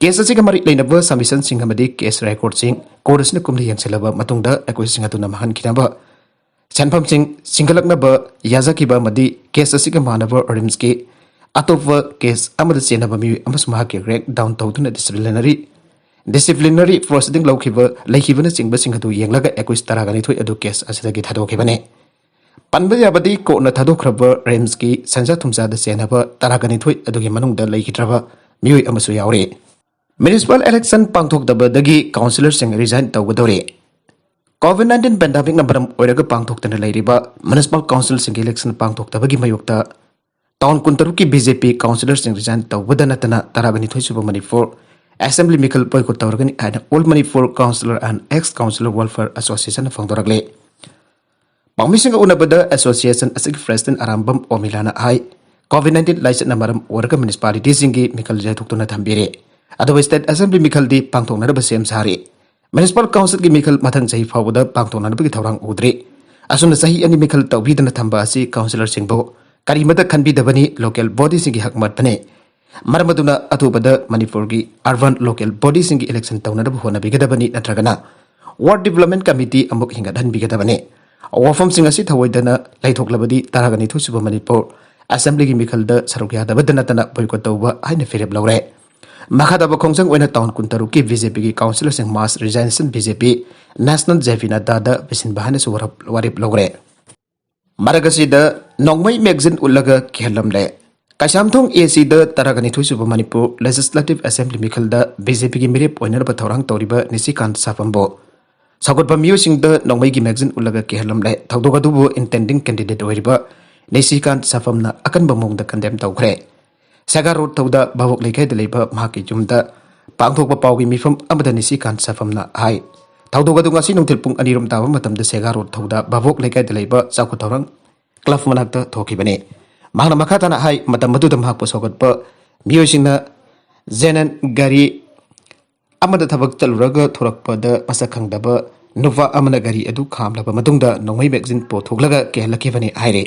ꯀꯦꯁ ꯑꯁꯤꯒ ꯃꯔꯤ ꯂꯩꯅꯕ ꯁꯕꯃꯤꯁꯟꯁꯤꯡ ꯑꯃꯗꯤ ꯀꯦꯁ ꯔꯦꯀꯣꯔꯗꯁꯤꯡ ꯀꯣꯔꯠ ꯑꯁꯤꯅ ꯀꯨꯞꯅ ꯌꯦꯡꯁꯤꯜꯂꯕ ꯃꯇꯨꯡꯗ ꯑꯦꯀ꯭ꯌꯨꯖꯁꯤꯡ ꯑꯗꯨꯅ ꯃꯥꯡꯍꯟꯈꯤꯅꯕ ꯁꯦꯟꯐꯝꯁꯤꯡ ꯁꯤꯡꯒꯠꯂꯛꯅꯕ ꯌꯥꯖꯈꯤꯕ ꯑꯃꯗꯤ ꯀꯦꯁ ꯑꯁꯤꯒ ꯃꯥꯟꯅꯕ ꯔꯤꯝꯁꯀꯤ ꯑꯇꯣꯞꯄ ꯀꯦꯁ ꯑꯃꯗ ꯆꯦꯟꯅꯕ ꯃꯤꯑꯣꯏ ꯑꯃꯁꯨ ꯃꯍꯥꯛꯀꯤ ꯔꯦꯡꯛ ꯗꯥꯎꯟ ꯇꯧꯗꯨꯅ ꯗꯤꯁꯤꯄ꯭ꯂꯤꯅꯔꯤ ꯗꯤꯁꯤꯄ꯭ꯂꯤꯅꯔꯤ ꯄ꯭ꯔꯣꯁꯤꯗꯤꯡ ꯂꯧꯈꯤꯕ ꯂꯩꯈꯤꯕꯅꯆꯤꯡꯕꯁꯤꯡ ꯑꯗꯨ ꯌꯦꯡꯂꯒ ꯑꯦꯀ꯭ꯌꯨꯖ ꯇꯔꯥꯒ ꯅꯤꯊꯣꯏ ꯑꯗꯨ ꯀꯦꯁ ꯑꯁꯤꯗꯒꯤ ꯊꯥꯗꯣꯛꯈꯤꯕꯅꯤ꯫ ꯄꯟꯕ ꯌꯥꯕꯗꯤ ꯀꯣꯔꯠꯅ ꯊꯥꯗꯣꯛꯈ꯭ꯔꯕ ꯔꯤꯝꯁꯀꯤ ꯁꯦꯟꯖꯥ ꯊꯨꯝꯖꯥꯗ ꯆꯦꯟꯅꯕ ꯇꯔꯥꯒ ꯅꯤꯊꯣꯏ ꯑꯗꯨꯒꯤ ꯃꯅꯨꯡꯗ ꯂꯩꯈꯤꯗ꯭ꯔꯕ ꯃꯤꯑꯣꯏ ꯑꯃꯁꯨ ꯌꯥꯎꯔꯤ꯫ ꯃ꯭ꯌꯨꯅꯤꯁꯤꯄꯥꯜ ꯏꯂꯦꯛꯁꯟ ꯄꯥꯡꯊꯣꯛꯇꯕꯗꯒꯤ ꯀꯥꯎꯟꯁꯤꯂꯔꯁꯤꯡ ꯔꯤꯖꯥꯏꯟ ꯇꯧꯒꯗꯧꯔꯤ꯫ ꯀꯣꯚꯤꯗ ꯅꯥꯏꯟꯇꯤꯟ ꯄꯦꯟꯗꯥꯃꯤꯛꯅ ꯃꯔꯝ ꯑꯣꯏꯔꯒ ꯄꯥꯡꯊꯣꯛꯇꯅ ꯂꯩꯔꯤꯕ ꯃ꯭ꯌꯨꯅꯤꯁꯤꯄꯥꯜ ꯀꯥꯎꯟꯁꯤꯜꯁꯤꯡꯒꯤ ꯏꯂꯦꯛꯁꯟ ꯄꯥꯡꯊꯣꯛꯇꯕꯒꯤ ꯃꯥꯌꯣꯛꯇ ꯇꯥꯎꯟ ꯀꯨꯟꯇꯔꯨꯛꯀꯤ ꯕꯤ ꯖꯦ ꯄꯤ ꯀꯥꯎꯟꯁꯤꯂꯔꯁꯤꯡ ꯔꯤꯖꯥꯏꯟ ꯇꯧꯕꯗ ꯅꯠꯇꯅ ꯇꯔꯥꯒ ꯅꯤꯊꯣꯏ ꯁꯨꯕ ꯃꯅꯤꯄꯨꯔ ꯑꯦꯁꯦꯝꯕ꯭ꯂꯤ ꯃꯤꯈꯜ ꯕꯣꯏꯀꯣꯠ ꯇꯧꯔꯒꯅꯤ ꯍꯥꯏꯅ All Manipur Councillor and Ex Councillor Welfare Association ꯐꯣꯡꯗꯣꯔꯛꯂꯤ꯫ ꯄꯥꯎꯃꯤꯁꯤꯡꯒ ꯎꯅꯕꯗ ꯑꯦꯁꯣꯁꯤꯌꯦꯁꯟ ꯑꯁꯤꯒꯤ ꯄ꯭ꯔꯦꯁꯤꯗꯦꯟꯠ ꯑꯔꯥꯝꯕꯝ ꯑꯣꯃꯤꯂꯥꯅ ꯍꯥꯏ, ꯀꯣꯚꯤꯗ ꯅꯥꯏꯟꯇꯤꯟ ꯂꯥꯏꯆꯠꯅ ꯃꯔꯝ ꯑꯣꯏꯔꯒ ꯃ꯭ꯌꯨꯅꯤꯁꯤꯄꯥꯂꯤꯇꯤꯁꯤꯡꯒꯤ ꯃꯤꯈꯜ ꯌꯩꯊꯣꯛꯇꯨꯅ ꯊꯝꯕꯤꯔꯦ꯫ ꯑꯗꯨꯕꯨ ꯁ꯭ꯇꯦꯠ ꯑꯦꯁꯦꯝꯕ꯭ꯂꯤ ꯃꯤꯈꯜꯗꯤ ꯄꯥꯡꯊꯣꯛꯅꯅꯕ ꯁꯦꯝ ꯁꯥꯔꯤ꯫ ꯃ꯭ꯌꯨꯅꯤꯁꯤꯄꯥꯜ ꯀꯥꯎꯟꯁꯤꯜꯒꯤ ꯃꯤꯈꯜ ꯃꯊꯪ ꯆꯍꯤ ꯐꯥꯎꯕꯗ ꯄꯥꯡꯊꯣꯛꯅꯅꯕꯒꯤ ꯊꯧꯔꯥꯡ ꯎꯗ꯭ꯔꯤ꯫ ꯑꯁꯨꯝꯅ ꯆꯍꯤ ꯑꯅꯤ ꯃꯤꯈꯜ ꯇꯧꯕꯤꯗꯅ ꯊꯝꯕ ꯑꯁꯤ ꯀꯥꯎꯟꯁꯤꯂꯔꯁꯤꯡꯕꯨ ꯀꯔꯤꯃꯠꯇ ꯈꯟꯕꯤꯗꯕꯅꯤ, ꯂꯣꯀꯦꯜ ꯕꯣꯗꯤꯁꯤꯡꯒꯤ ꯍꯛ ꯃꯠꯄꯅꯤ꯫ ꯃꯔꯝ ꯑꯗꯨꯅ ꯑꯊꯨꯕꯗ ꯃꯅꯤꯄꯨꯔꯒꯤ ꯑꯔꯕꯥꯟ ꯂꯣꯀꯦꯜ ꯕꯣꯗꯤꯁꯤꯡꯒꯤ ꯏꯂꯦꯛꯁꯟ ꯇꯧꯅꯅꯕ ꯍꯣꯠꯅꯕꯤꯒꯗꯕꯅꯤ, ꯅꯠꯇ꯭ꯔꯒꯅ ꯋꯥꯔꯗ ꯗꯤꯕꯂꯞꯃꯦꯟ ꯀꯃꯤꯇꯤ ꯑꯃꯨꯛ ꯍꯤꯡꯒꯠꯍꯟꯕꯤꯒꯗꯕꯅꯤ꯫ ꯋꯥꯐꯝꯁꯤꯡ ꯑꯁꯤ ꯊꯑꯣꯏꯗꯅ ꯂꯩꯊꯣꯛꯂꯕꯗꯤ ꯇꯔꯥꯒ ꯅꯤꯊꯣꯏ ꯁꯨꯕ ꯃꯅꯤꯄꯨꯔ ꯑꯦꯁꯦꯝꯕ꯭ꯂꯤꯒꯤ ꯃꯤꯈꯜꯗ ꯁꯔꯨꯛ ꯌꯥꯗꯕꯗ ꯅꯠꯇꯅ ꯕꯣꯏꯀꯣꯠ ꯇꯧꯕ ꯍꯥꯏꯅ ꯐꯤꯔꯦꯞ ꯂꯧꯔꯦ꯫ ꯃꯈꯥ ꯇꯥꯕ ꯈꯣꯡꯖꯪ ꯑꯣꯏꯅ ꯇꯥꯎꯟ ꯀꯨꯟꯇꯔꯨꯛꯀꯤ ꯕꯤ ꯖꯦ ꯄꯤꯒꯤ ꯀꯥꯎꯟꯁꯤꯂꯔꯁꯤꯡ ꯃꯥꯁ ꯔꯤꯖꯥꯏꯟꯁꯟ ꯕꯤ ꯖꯦ ꯄꯤ ꯅꯦꯁꯅꯦꯜ ꯖꯦ ꯄꯤ ꯅꯗ꯭ꯗꯥꯗ ꯄꯤꯁꯤꯟꯕ ꯍꯥꯏꯅꯁꯨ ꯋꯥꯔꯞ-, ꯋꯥꯔꯦꯞ ꯂꯧꯔꯦ꯫ ꯃꯔꯛ ꯑꯁꯤꯗ ꯅꯣꯡꯃꯩ ꯃꯦꯒꯥꯖꯤꯟ ꯎꯠꯂꯒ ꯀꯤꯍꯜꯂꯝꯂꯦ꯫ ꯀꯩꯁꯥꯝꯊꯣꯡ ꯑꯦ ꯁꯤꯗ ꯇꯔꯥꯒ ꯅꯤꯊꯣꯏ ꯁꯨꯕ ꯃꯅꯤꯄꯨꯔ ꯂꯦꯖꯤꯁꯂꯦꯇꯤꯚ ꯑꯦꯁꯦꯝꯕ꯭ꯂꯤ ꯃꯤꯈꯜꯗ ꯕꯤ ꯖꯦ ꯄꯤꯒꯤ ꯃꯤꯔꯦꯞ ꯑꯣꯏꯅꯅꯕ ꯊꯧꯔꯥꯡ ꯇꯧꯔꯤꯕ ꯅꯤꯁꯤꯀꯥꯟꯇ ꯁꯥꯐꯝꯕꯨ ꯁꯧꯒꯠꯄ ꯃꯤꯑꯣꯏꯁꯤꯡꯗ ꯅꯣꯡꯃꯩꯒꯤ ꯃꯦꯒꯥꯖꯤꯟ ꯎꯠꯂꯒ ꯀꯤꯍꯜꯂꯝꯂꯦ꯫ ꯊꯧꯗꯣꯛ ꯑꯗꯨꯕꯨ ꯏꯟꯇꯦꯟꯗꯤꯡ ꯀꯦꯟꯗꯤꯗꯦꯠ ꯑꯣꯏꯔꯤꯕ ꯅꯤꯁꯤꯀꯥꯟꯇ ꯁꯥꯐꯝꯅ ꯑꯀꯟꯕ ꯃꯑꯣꯡꯗ ꯀꯟꯗꯦꯝ ꯇꯧꯈ꯭ꯔꯦ꯫ ꯁꯦꯒꯥ ꯔꯣꯗ ꯊꯧꯗ ꯚꯥꯕꯣꯛ ꯂꯩꯀꯥꯏꯗ ꯂꯩꯕ ꯃꯍꯥꯛꯀꯤ ꯌꯨꯝꯗ ꯄꯥꯡꯊꯣꯛꯄ ꯄꯥꯎꯒꯤ ꯃꯤꯐꯝ ꯑꯃꯗ ꯅꯤꯁꯤꯀꯥꯟꯇ ꯁꯥꯐꯝꯅ ꯍꯥꯏ, ꯊꯧꯗꯣꯛ ꯑꯗꯨ ꯉꯁꯤ ꯅꯨꯡꯊꯤꯜ ꯄꯨꯡ ꯑꯅꯤꯔꯣꯝ ꯇꯥꯕ ꯃꯇꯝꯗ ꯁꯦꯒꯥ ꯔꯣꯗ ꯊꯧꯗ ꯚꯥꯕꯣꯛ ꯂꯩꯀꯥꯏꯗ ꯂꯩꯕ ꯆꯥꯎꯈꯠ ꯊꯧꯔꯥꯡ ꯀ꯭ꯂꯕ ꯃꯅꯥꯛꯇ ꯊꯣꯛꯈꯤꯕꯅꯤ꯫ ꯃꯍꯥꯛꯅ ꯃꯈꯥ ꯇꯥꯅ ꯍꯥꯏ, ꯃꯇꯝ ꯑꯗꯨꯗ ꯃꯍꯥꯛꯄꯨ ꯁꯧꯒꯠꯄ ꯃꯤꯑꯣꯏꯁꯤꯡꯅ ꯖꯦꯅꯦꯟ ꯒꯥꯔꯤ ꯑꯃꯗ ꯊꯕꯛ ꯆꯠꯂꯨꯔꯒ ꯊꯣꯔꯛꯄꯗ ꯃꯁꯛ ꯈꯪꯗꯕ ꯅꯨꯄꯥ ꯑꯃꯅ ꯒꯥꯔꯤ ꯑꯗꯨ ꯈꯥꯝꯂꯕ ꯃꯇꯨꯡꯗ ꯅꯣꯡꯃꯩ ꯃꯦꯒꯥꯖꯤꯟ ꯄꯨꯊꯣꯛꯂꯒ ꯀꯤꯍꯜꯂꯛꯈꯤꯕꯅꯤ ꯍꯥꯏꯔꯤ꯫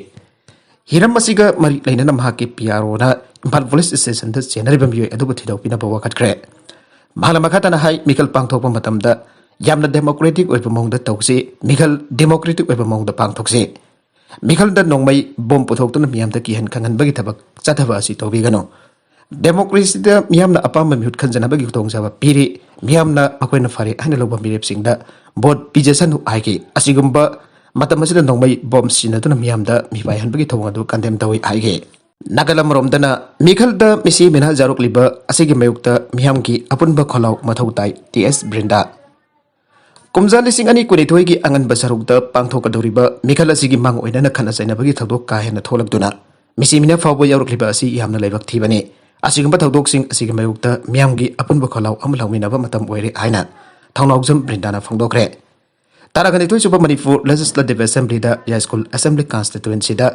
ꯍꯤꯔꯝ ꯑꯁꯤꯒ ꯃꯔꯤ ꯂꯩꯅꯅ ꯃꯍꯥꯛꯀꯤ ꯄꯤ ꯑꯥꯔ ꯑꯣꯅ ꯏꯝꯐꯥꯜ ꯄꯨꯂꯤꯁ ꯁ꯭ꯇꯦꯁꯟꯗ ꯆꯦꯟꯅꯔꯤꯕ ꯃꯤꯑꯣꯏ ꯑꯗꯨꯕꯨ ꯊꯤꯗꯣꯛꯄꯤꯅꯕ ꯋꯥꯀꯠꯈ꯭ꯔꯦ꯫ ꯃꯍꯥꯛꯅ ꯃꯈꯥ ꯇꯥꯅ ꯍꯥꯏ, ꯃꯤꯈꯜ ꯄꯥꯡꯊꯣꯛꯄ ꯃꯇꯝꯗ ꯌꯥꯝꯅ ꯗꯦꯃꯣꯀ꯭ꯔꯦꯇꯤꯛ ꯑꯣꯏꯕ ꯃꯑꯣꯡꯗ ꯇꯧꯁꯤ, ꯃꯤꯈꯜ ꯗꯦꯃꯣꯀ꯭ꯔꯦꯇꯤꯛ ꯑꯣꯏꯕ ꯃꯑꯣꯡꯗ ꯄꯥꯡꯊꯣꯛꯁꯤ꯫ ꯃꯤꯈꯜꯗ ꯅꯣꯡꯃꯩ ꯕꯣꯝ ꯄꯨꯊꯣꯛꯇꯨꯅ ꯃꯤꯌꯥꯝꯗ ꯀꯤꯍꯟ ꯈꯪꯍꯟꯕꯒꯤ ꯊꯕꯛ ꯆꯠꯊꯕ ꯑꯁꯤ ꯇꯧꯕꯤꯒꯅꯨ꯫ ꯗꯦꯃꯣꯀ꯭ꯔꯦꯁꯤꯗ ꯃꯤꯌꯥꯝꯅ ꯑꯄꯥꯝꯕ ꯃꯤꯍꯨꯠ ꯈꯟꯖꯅꯕꯒꯤ ꯈꯨꯗꯣꯡꯆꯥꯕ ꯄꯤꯔꯤ꯫ ꯃꯤꯌꯥꯝꯅ ꯃꯈꯣꯏꯅ ꯐꯔꯦ ꯍꯥꯏꯅ ꯂꯧꯕ ꯃꯤꯔꯦꯞꯁꯤꯡꯗ ꯚꯣꯠ ꯄꯤꯖꯁꯅꯨ ꯍꯥꯏꯈꯤ꯫ ꯑꯁꯤꯒꯨꯝꯕ ꯃꯇꯝ ꯑꯁꯤꯗ ꯅꯣꯡꯃꯩ ꯕꯣꯝ ꯁꯤꯖꯤꯟꯅꯗꯨꯅ ꯃꯤꯌꯥꯝꯗ ꯃꯤꯄꯥꯏꯍꯟꯕꯒꯤ ꯊꯧꯑꯣꯡ ꯑꯗꯨ ꯀꯟꯗꯦꯝ ꯇꯧꯏ ꯍꯥꯏꯈꯤ꯫ ꯅꯥꯒꯥꯂꯝ ꯑꯃꯔꯣꯝꯗꯅ ꯃꯤꯈꯜꯗ ꯃꯤꯁꯤ ꯃꯤꯅꯥ ꯌꯥꯎꯔꯛꯂꯤꯕ ꯑꯁꯤꯒꯤ ꯃꯥꯌꯣꯛꯇ ꯃꯤꯌꯥꯝꯒꯤ ꯑꯄꯨꯟꯕ ꯈꯣꯜꯂꯥꯎ ꯃꯊꯧ ꯇꯥꯏ, ꯇꯤ ꯑꯦꯁ ꯕ꯭ꯔꯤꯟꯗꯥ꯫ ꯀꯨꯝꯖꯥ ꯂꯤꯁꯤꯡ ꯑꯅꯤ ꯀꯨꯟꯅꯤꯊꯣꯏꯒꯤ ꯑꯉꯟꯕ ꯁꯔꯨꯛꯇ ꯄꯥꯡꯊꯣꯛꯀꯗꯧꯔꯤꯕ ꯃꯤꯈꯜ ꯑꯁꯤꯒꯤ ꯃꯥꯡ ꯑꯣꯏꯅꯅ ꯈꯠꯅ ꯆꯩꯅꯕꯒꯤ ꯊꯧꯗꯣꯛ ꯀꯥ ꯍꯦꯟꯅ ꯊꯣꯛꯂꯛꯇꯨꯅ ꯃꯤꯁꯤ ꯃꯤꯅ ꯐꯥꯎꯕ ꯌꯥꯎꯔꯛꯂꯤꯕ ꯑꯁꯤ ꯌꯥꯝꯅ ꯂꯥꯏꯕꯛ ꯊꯤꯕꯅꯤ꯫ ꯑꯁꯤꯒꯨꯝꯕ ꯊꯧꯗꯣꯛꯁꯤꯡ ꯑꯁꯤꯒꯤ ꯃꯥꯌꯣꯛꯇ ꯃꯤꯌꯥꯝꯒꯤ ꯑꯄꯨꯟꯕ ꯈꯣꯜꯂꯥꯎ ꯑꯃ ꯂꯧꯃꯤꯟꯅꯕ ꯃꯇꯝ ꯑꯣꯏꯔꯦ ꯍꯥꯏꯅ ꯊꯧꯅꯥꯎꯖꯝ ꯕ꯭ꯔꯤꯟꯗꯥꯅ ꯐꯣꯡꯗꯣꯛꯈ꯭ꯔꯦ꯫ ꯇꯔꯥꯒ ꯅꯤꯊꯣꯏ ꯁꯨꯕ ꯃꯅꯤꯄꯨꯔ ꯂꯦꯖꯤꯁꯂꯦꯇꯤꯚ ꯑꯦꯁꯦꯝꯕ꯭ꯂꯤꯗ ꯌꯥꯏꯁ꯭ꯀꯨꯜ ꯑꯦꯁꯦꯝꯕ꯭ꯂꯤ ꯀꯟꯁꯇꯤꯇ꯭ꯋꯦꯟꯁꯤꯗ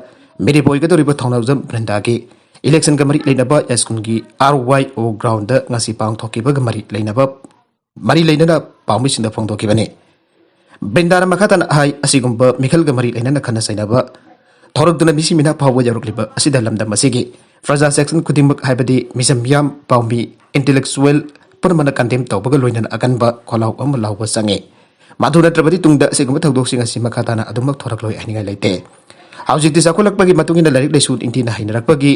ꯃꯤꯔꯦꯞ ꯑꯣꯏꯒꯗꯧꯔꯤꯕ ꯊꯧꯅꯥꯎꯖꯝ ꯕ꯭ꯔꯤꯟꯗꯥꯒꯤ ꯏꯂꯦꯛꯁꯟꯒ ꯃꯔꯤ ꯂꯩꯅꯕ ꯌꯥꯏꯁ꯭ꯀꯨꯜꯒꯤ ꯑꯥꯔ ꯋꯥꯏ ꯑꯣ ꯒ꯭ꯔꯥꯎꯟꯗ ꯉꯁꯤ ꯄꯥꯡꯊꯣꯛꯈꯤꯕꯒ ꯃꯔꯤ ꯂꯩꯅꯕ ꯃꯔꯤ ꯂꯩꯅꯅ ꯄꯥꯎꯃꯤꯁꯤꯡꯗ ꯐꯣꯡꯗꯣꯛꯈꯤꯕꯅꯤ꯫ ꯕ꯭ꯔꯤꯟꯗꯥꯅ ꯃꯈꯥ ꯇꯥꯅ ꯍꯥꯏ, ꯑꯁꯤꯒꯨꯝꯕ ꯃꯤꯈꯜꯒ ꯃꯔꯤ ꯂꯩꯅꯅ ꯈꯠꯅ ꯆꯩꯅꯕ ꯊꯧꯔꯛꯇꯨꯅ ꯃꯤꯁꯤ ꯃꯤꯅꯥ ꯐꯥꯎꯕ ꯌꯧꯔꯛꯂꯤꯕ ꯑꯁꯤꯗ ꯂꯝꯗꯝ ꯑꯁꯤꯒꯤ ꯄ꯭ꯔꯖꯥ ꯁꯦꯛꯁꯟ ꯈꯨꯗꯤꯡꯃꯛ, ꯍꯥꯏꯕꯗꯤ ꯃꯤꯆꯝ ꯃꯤꯌꯥꯝ, ꯄꯥꯎꯃꯤ, ꯏꯟꯇꯦꯂꯦꯛꯆꯨꯋꯦꯜ ꯄꯨꯝꯅꯃꯛꯅ ꯀꯟꯗꯦꯝ ꯇꯧꯕꯒ ꯂꯣꯏꯅꯅ ꯑꯀꯟꯕ ꯈꯣꯜꯂꯥꯎ ꯑꯃ ꯂꯥꯎꯕ ꯆꯪꯉꯤ꯫ ꯃꯗꯨ ꯅꯠꯇ꯭ꯔꯕꯗꯤ ꯇꯨꯡꯗ ꯑꯁꯤꯒꯨꯝꯕ ꯊꯧꯗꯣꯛꯁꯤꯡ ꯑꯁꯤ ꯃꯈꯥ ꯇꯥꯅ ꯑꯗꯨꯃꯛ ꯊꯣꯔꯛꯂꯣꯏ ꯍꯥꯏꯅꯤꯡꯉꯥꯏ ꯂꯩꯇꯦ꯫ ꯍꯧꯖꯤꯛꯇꯤ ꯆꯥꯎꯈꯠꯂꯛꯄꯒꯤ ꯃꯇꯨꯡ ꯏꯟꯅ ꯂꯥꯏꯔꯤꯛ ꯂꯥꯏꯁꯨ ꯅꯤꯡꯊꯤꯅ ꯍꯩꯅꯔꯛꯄꯒꯤ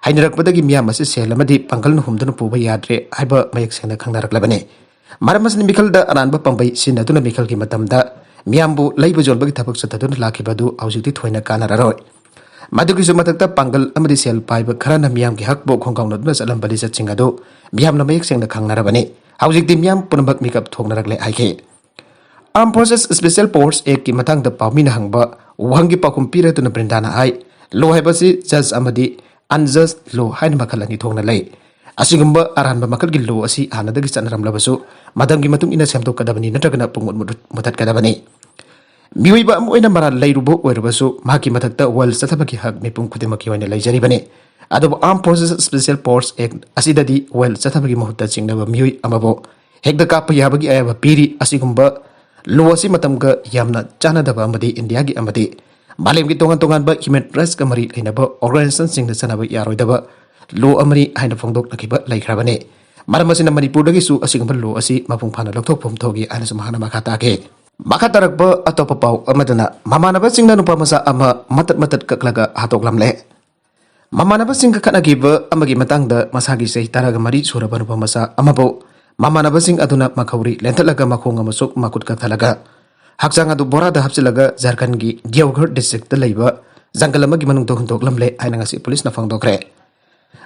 ꯍꯩꯅꯔꯛꯄꯗꯒꯤ ꯃꯤꯌꯥꯝ ꯑꯁꯤ ꯁꯦꯜ ꯑꯃꯗꯤ ꯄꯥꯡꯒꯜꯅ ꯍꯨꯝꯗꯨꯅ ꯄꯨꯕ ꯌꯥꯗ꯭ꯔꯦ ꯍꯥꯏꯕ ꯃꯌꯦꯛ ꯁꯦꯡꯅ ꯈꯪꯅꯔꯛꯂꯕꯅꯤ꯫ ꯃꯔꯝ ꯑꯁꯤꯅ ꯃꯤꯈꯜꯗ ꯑꯔꯥꯟꯕ ꯄꯥꯝꯕꯩ ꯁꯤꯖꯤꯟꯅꯗꯨꯅ ꯃꯤꯈꯜꯒꯤ ꯃꯇꯝꯗ ꯃꯤꯌꯥꯝꯕꯨ ꯂꯩꯕ ꯌꯣꯟꯕꯒꯤ ꯊꯕꯛ ꯆꯠꯊꯗꯨꯅ ꯂꯥꯛꯈꯤꯕ ꯑꯗꯨ ꯍꯧꯖꯤꯛꯇꯤ ꯊꯣꯏꯅ ꯀꯥꯟꯅꯔꯔꯣꯏ꯫ ꯃꯗꯨꯒꯤꯁꯨ ꯃꯊꯛꯇ ꯄꯥꯡꯒꯜ ꯑꯃꯗꯤ ꯁꯦꯜ ꯄꯥꯏꯕ ꯈꯔꯅ ꯃꯤꯌꯥꯝꯒꯤ ꯍꯛꯄꯨ ꯈꯣꯡꯒꯥꯎꯅꯗꯨꯅ ꯆꯠꯂꯝꯕ ꯂꯤꯆꯠꯁꯤꯡ ꯑꯗꯨ ꯃꯤꯌꯥꯝꯅ ꯃꯌꯦꯛ ꯁꯦꯡꯅ ꯈꯪꯅꯔꯕꯅꯤ꯫ ꯍꯧꯖꯤꯛꯇꯤ ꯃꯤꯌꯥꯝ ꯄꯨꯝꯅꯃꯛ ꯃꯤꯀꯞ ꯊꯣꯛꯅꯔꯛꯂꯦ ꯍꯥꯏꯈꯤ꯫ Armed Forces Special Powers Act ꯀꯤ ꯃꯇꯥꯡꯗ ꯄꯥꯎꯃꯤꯅ ꯍꯪꯕ ꯋꯥꯍꯪꯒꯤ ꯄꯥꯎꯈꯨꯝ ꯄꯤꯔꯗꯨꯅ ꯕ꯭ꯔꯤꯟꯗꯥꯅ ꯍꯥꯏ, ꯂꯣ ꯍꯥꯏꯕꯁꯤ ꯖꯁ ꯑꯃꯗꯤ ꯑꯟꯖꯁ ꯂꯣ ꯍꯥꯏꯅ ꯃꯈꯜ ꯑꯅꯤ ꯊꯣꯛꯅ ꯂꯩ꯫ ꯑꯁꯤꯒꯨꯝꯕ ꯑꯔꯥꯟꯕ ꯃꯈꯜꯒꯤ ꯂꯣ ꯑꯁꯤ ꯍꯥꯟꯅꯗꯒꯤ ꯆꯠꯅꯔꯝꯂꯕꯁꯨ ꯃꯇꯝꯒꯤ ꯃꯇꯨꯡ ꯏꯟꯅ ꯁꯦꯝꯗꯣꯛꯀꯗꯕꯅꯤ, ꯅꯠꯇ꯭ꯔꯒꯅ ꯄꯨꯡꯃꯨꯠ ꯃꯨꯠ-, ꯃꯨꯊꯠꯀꯗꯕꯅꯤ꯫ ꯃꯤꯑꯣꯏꯕ ꯑꯃ ꯑꯣꯏꯅ ꯃꯔꯥꯜ ꯂꯩꯔꯨꯕ ꯑꯣꯏꯔꯕꯁꯨ ꯃꯍꯥꯛꯀꯤ ꯃꯊꯛꯇ ꯋꯥꯌꯦꯜ ꯆꯠꯊꯕꯒꯤ ꯍꯛ ꯃꯤꯄꯨꯝ ꯈꯨꯗꯤꯡꯃꯛꯀꯤ ꯑꯣꯏꯅ ꯂꯩꯖꯔꯤꯕꯅꯤ꯫ ꯑꯗꯨꯕꯨ Armed Forces Special Powers Act ꯑꯁꯤꯗꯗꯤ ꯋꯥꯌꯦꯜ ꯆꯠꯊꯕꯒꯤ ꯃꯍꯨꯠꯇ ꯆꯤꯡꯅꯕ ꯃꯤꯑꯣꯏ ꯑꯃꯕꯨ ꯍꯦꯛꯇ ꯀꯥꯞꯄ ꯌꯥꯕꯒꯤ ꯑꯌꯥꯕ ꯄꯤꯔꯤ꯫ ꯑꯁꯤꯒꯨꯝꯕ ꯂꯣ ꯑꯁꯤ ꯃꯇꯝꯒ ꯌꯥꯝꯅ ꯆꯥꯟꯅꯗꯕ ꯑꯃꯗꯤ ꯏꯟꯗꯤꯌꯥꯒꯤ ꯑꯃꯗꯤ ꯃꯥꯂꯦꯝꯒꯤ ꯇꯣꯉꯥꯟ ꯇꯣꯉꯥꯟꯕ ꯍ꯭ꯌꯨꯃꯦꯟ ꯔꯥꯏꯠꯁꯀ ꯃꯔꯤ ꯂꯩꯅꯕ ꯑꯣꯔꯒꯅꯥꯏꯖꯦꯁꯟꯁꯤꯡꯅ ꯆꯠꯅꯕ ꯌꯥꯔꯣꯏꯗꯕ ꯂꯣ ꯑꯃꯅꯤ ꯍꯥꯏꯅ ꯐꯣꯡꯗꯣꯛꯅꯈꯤꯕ ꯂꯩꯈ꯭ꯔꯕꯅꯤ꯫ ꯃꯔꯝ ꯑꯁꯤꯅ ꯃꯅꯤꯄꯨꯔꯗꯒꯤꯁꯨ ꯑꯁꯤꯒꯨꯝꯕ ꯂꯣ ꯑꯁꯤ ꯃꯄꯨꯡ ꯐꯥꯅ ꯂꯧꯊꯣꯛꯐꯝ ꯊꯣꯛꯏ ꯍꯥꯏꯅꯁꯨ ꯃꯍꯥꯛꯅ ꯃꯈꯥ ꯇꯥꯈꯤ꯫ ꯃꯈꯥ ꯇꯥꯔꯛꯄ ꯑꯇꯣꯞꯄ ꯄꯥꯎ ꯑꯃꯗꯅ ꯃꯃꯥꯟꯅꯕꯁꯤꯡꯅ ꯅꯨꯄꯥ ꯃꯆꯥ ꯑꯃ ꯃꯇꯠ ꯃꯇꯠ ꯀꯛꯂꯒ ꯍꯥꯠꯇꯣꯛꯂꯝꯂꯦ꯫ ꯃꯃꯥꯟꯅꯕꯁꯤꯡꯒ ꯈꯠꯅꯈꯤꯕ ꯑꯃꯒꯤ ꯃꯇꯥꯡꯗ ꯃꯁꯥꯒꯤ ꯆꯍꯤ ꯇꯔꯥꯒ ꯃꯔꯤ ꯁꯨꯔꯕ ꯅꯨꯄꯥ ꯃꯆꯥ ꯑꯃꯕꯨ ꯃꯃꯥꯟꯅꯕꯁꯤꯡ ꯑꯗꯨꯅ ꯃꯈꯧꯔꯤ ꯂꯦꯟꯊꯠꯂꯒ ꯃꯈꯣꯡ ꯑꯃꯁꯨꯡ ꯃꯈꯨꯠ ꯀꯛꯊꯠꯂꯒ ꯍꯛꯆꯥꯡ ꯑꯗꯨ ꯕꯣꯔꯥꯗ ꯍꯥꯞꯆꯤꯜꯂꯒ ꯖꯥꯔꯈꯟꯒꯤ ꯗꯤꯌꯣꯘꯔ ꯗꯤꯁꯇ꯭ꯔꯤꯛꯇ ꯂꯩꯕ ꯖꯪꯒꯜ ꯑꯃꯒꯤ ꯃꯅꯨꯡꯗ ꯍꯨꯟꯗꯣꯛꯂꯝꯂꯦ ꯍꯥꯏꯅ ꯉꯁꯤ ꯄꯨꯂꯤꯁꯅ ꯐꯣꯡꯗꯣꯛꯈ꯭ꯔꯦ꯫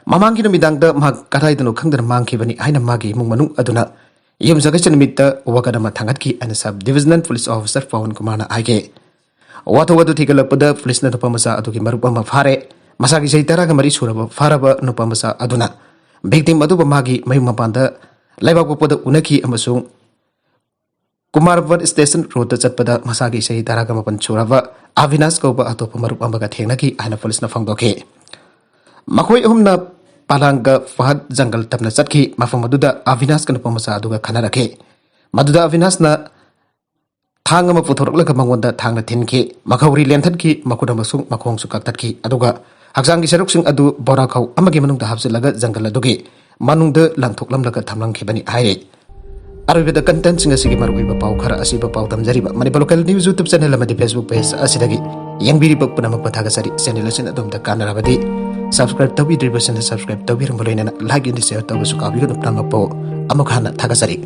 ꯃꯃꯥꯡꯒꯤ ꯅꯨꯃꯤꯗꯥꯡꯗ ꯃꯍꯥꯛ ꯀꯗꯥꯏꯗꯅꯣ ꯈꯪꯗꯅ ꯃꯥꯡꯈꯤꯕꯅꯤ ꯍꯥꯏꯅ ꯃꯥꯒꯤ ꯏꯃꯨꯡ ꯃꯅꯨꯡ ꯑꯗꯨꯅ ꯌꯨꯝꯁꯀꯩꯁ ꯅꯨꯃꯤꯠꯇ ꯋꯥꯀꯠ ꯑꯃ ꯊꯥꯡꯒꯠꯈꯤ ꯍꯥꯏꯅ ꯁꯕ ꯗꯤꯕꯤꯖꯅꯦꯜ ꯄꯨꯂꯤꯁ ꯑꯣꯐꯤꯁꯥꯔ ꯄꯋꯟ ꯀꯨꯃꯥꯔꯅ ꯍꯥꯏꯈꯤ꯫ ꯋꯥꯊꯣꯛ ꯑꯗꯨ ꯊꯤꯒꯠꯂꯛꯄꯗ ꯄꯨꯂꯤꯁꯅ ꯅꯨꯄꯥ ꯃꯆꯥ ꯑꯗꯨꯒꯤ ꯃꯔꯨꯞ ꯑꯃ ꯐꯥꯔꯦ꯫ ꯃꯁꯥꯒꯤ ꯆꯍꯤ ꯇꯔꯥꯒ ꯃꯔꯤ ꯁꯨꯔꯕ ꯐꯥꯔꯕ ꯅꯨꯄꯥ ꯃꯆꯥ ꯑꯗꯨꯅ ꯚꯤꯛꯇꯤꯝ ꯑꯗꯨꯕꯨ ꯃꯥꯒꯤ ꯃꯌꯨꯝ ꯃꯄꯥꯟꯗ ꯂꯩꯕꯥꯛ ꯄꯣꯛꯄꯗ ꯎꯅꯈꯤ ꯑꯃꯁꯨꯡ ꯀꯨꯃꯥꯔꯕꯠ ꯁ꯭ꯇꯦꯁꯟ ꯔꯣꯗꯇ ꯆꯠꯄꯗ ꯃꯁꯥꯒꯤ ꯆꯍꯤ ꯇꯔꯥꯒ ꯃꯥꯄꯟ ꯁꯨꯔꯕ ꯑꯕꯤꯅꯥꯁ ꯀꯧꯕ ꯑꯇꯣꯞꯄ ꯃꯔꯨꯞ ꯑꯃꯒ ꯊꯦꯡꯅꯈꯤ ꯍꯥꯏꯅ ꯄꯨꯂꯤꯁꯅ ꯐꯣꯡꯗꯣꯛꯈꯤ꯫ ꯃꯈꯣꯏ ꯑꯍꯨꯝꯅ ꯄꯂꯥꯡꯒ ꯐꯍꯗ ꯖꯪꯒꯜ ꯇꯝꯅ ꯆꯠꯈꯤ꯫ ꯃꯐꯝ ꯑꯗꯨꯗ ꯑꯕꯤꯅꯥꯁꯀ ꯅꯨꯄꯥ ꯃꯆꯥ ꯑꯗꯨꯒ ꯈꯟꯅꯔꯛꯈꯤ꯫ ꯃꯗꯨꯗ ꯑꯕꯤꯅꯥꯁꯅ ꯊꯥꯡ ꯑꯃ ꯄꯨꯊꯣꯔꯛꯂꯒ ꯃꯉꯣꯟꯗ ꯊꯥꯡꯅ ꯊꯤꯟꯈꯤ꯫ ꯃꯈꯧꯔꯤ ꯂꯦꯟꯊꯠꯈꯤ, ꯃꯈꯨꯠ ꯑꯃꯁꯨꯡ ꯃꯈꯣꯡꯁꯨ ꯀꯛꯊꯠꯈꯤ꯫ ꯑꯗꯨꯒ ꯍꯛꯆꯥꯡꯒꯤ ꯁꯔꯨꯛꯁꯤꯡ ꯑꯗꯨ ꯕꯣꯔꯥꯈꯧ ꯑꯃꯒꯤ ꯃꯅꯨꯡꯗ ꯍꯥꯞꯆꯤꯜꯂꯒ ꯖꯪꯒꯜ ꯑꯗꯨꯒꯤ ꯃꯅꯨꯡꯗ ꯂꯪꯊꯣꯛꯂꯝꯂꯒ ꯊꯝꯂꯝꯈꯤꯕꯅꯤ ꯍꯥꯏꯔꯤ꯫ ꯑꯔꯣꯏꯕꯗ ꯀꯟꯇꯦꯟꯁꯤꯡ ꯑꯁꯤꯒꯤ ꯃꯔꯨꯑꯣꯏꯕ ꯄꯥꯎ ꯈꯔ ꯑꯁꯤꯕ ꯄꯥꯎ ꯇꯝꯖꯔꯤꯕ Manipur local news YouTube channel ꯑꯃꯗꯤ ꯐꯦꯁꯕꯨꯛ ꯄꯦꯖ ꯑꯁꯤꯗꯒꯤ ꯌꯦꯡꯕꯤꯔꯤꯕ ꯄꯨꯝꯅꯃꯛꯄꯨ ꯊꯥꯒꯠꯆꯔꯤ꯫ ꯆꯦꯅꯦꯜ ꯑꯁꯤꯅ ꯑꯗꯣꯝꯗ ꯀꯥꯟꯅꯔꯕꯗꯤ ꯁꯕꯁꯀ꯭ꯔꯥꯏꯕ ꯇꯧꯕꯤꯗ꯭ꯔꯤꯕꯁꯤꯡꯅ ꯁꯕꯁꯀ꯭ꯔꯥꯏꯕ ꯇꯧꯕꯤꯔꯝꯕ ꯂꯣꯏꯅꯅ ꯂꯥꯏꯛ ꯑꯃꯗꯤ ꯁꯦꯌꯔ ꯇꯧꯕꯁꯨ ꯀꯥꯎꯕꯤꯒꯅꯨ꯫ ꯄꯨꯝꯅꯃꯛꯄꯨ ꯑꯃꯨꯛ ꯍꯟꯅ ꯊꯥꯒꯠꯆꯔꯤ꯫